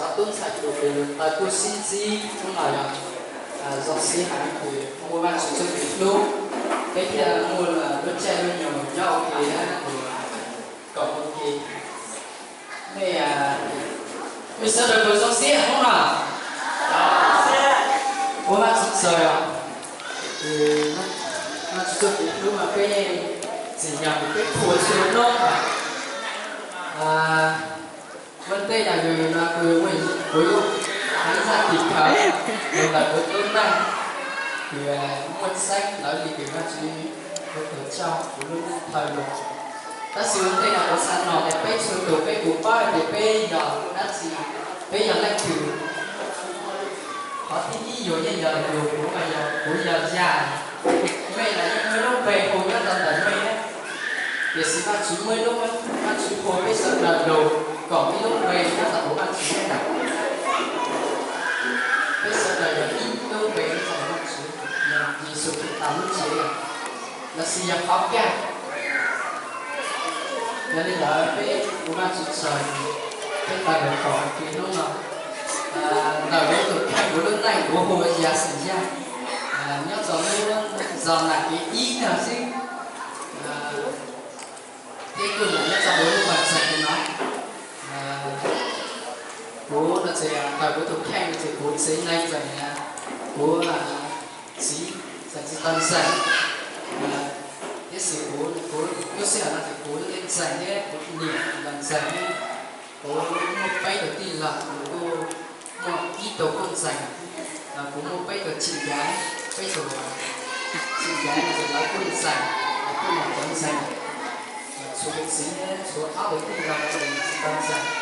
Cov tub ntxhais tus kws tau tuaj sib ntsib hnub no yog zoo siab heev kws muaj Vajtswv txoj kev hlub, peb thiaj muaj lub caij lub nyoog nyob ua ke ua ke. Nej, nej sawv daws puas zoo siab hnub no? Ua Vajtswv tsaug os. Vajtswv txoj kev hlub mas peb tsim nyog kws peb qhuas txhua hnub os. Ua ntej no yog no kuv yuav hais ib zaj tim khawv los ntawm kuv lub neej, kws muaj txeeb ntawd li kws Vajtswv ua tus coj kuv lub neej dhau los. Tab sis ua ntej no kuv xav nom tias peb txhua tus peb puas paub hais tias peb yog dab tsi, peb yog leej twg. Qhov thib ib yog yeej yog yus, kuv mas yog kuv yog Yaj. Mej los yeej muaj lub npe hu nyob rau ntawm mej, tiam sis Vajtswv muaj ib lub, Vajtswv hu peb sawv daws los koom ib lub npe nyob rau hauv Vajtswv na. Peb sawv daws yog ib lub npe nyob rau hauv Vajtswv, yog Yexus Khetos lub npe, lossis yog qhov kaj. Yog li ntawd peb ua Vajtswv tsaug, peb tau los koom ua ke hnub no. Ntawm kuv tus kheej kuv lub neej kuv hu ua Yaj xeem Yaj, nyob rau lub zos Nam Kev Ib no xwb, thiab kuj yog nyob rau hauv lub pawg ntseeg no. Kuv no ces ntawm kuv tus kheej no ces kuv txiv neej tseem, kuv txiv tseem tsis tau ntseeg, tiam sis kuv, kuv lub sij hawm no ces kuv yeej ntseeg thiab kuv niam los ntseeg thiab. Kuv muaj peb tug tij laug, kuv kuj muaj ib tug kuj ntseeg. Kuv muaj peb tug txij nkawm, peb tug txij nkawm no ces lawv kuj ntseeg, lawv kuj muaj cov ntseeg. Tshuav kuv txiv thiab tshuav ob tug tij laug ces tsis tau ntseeg.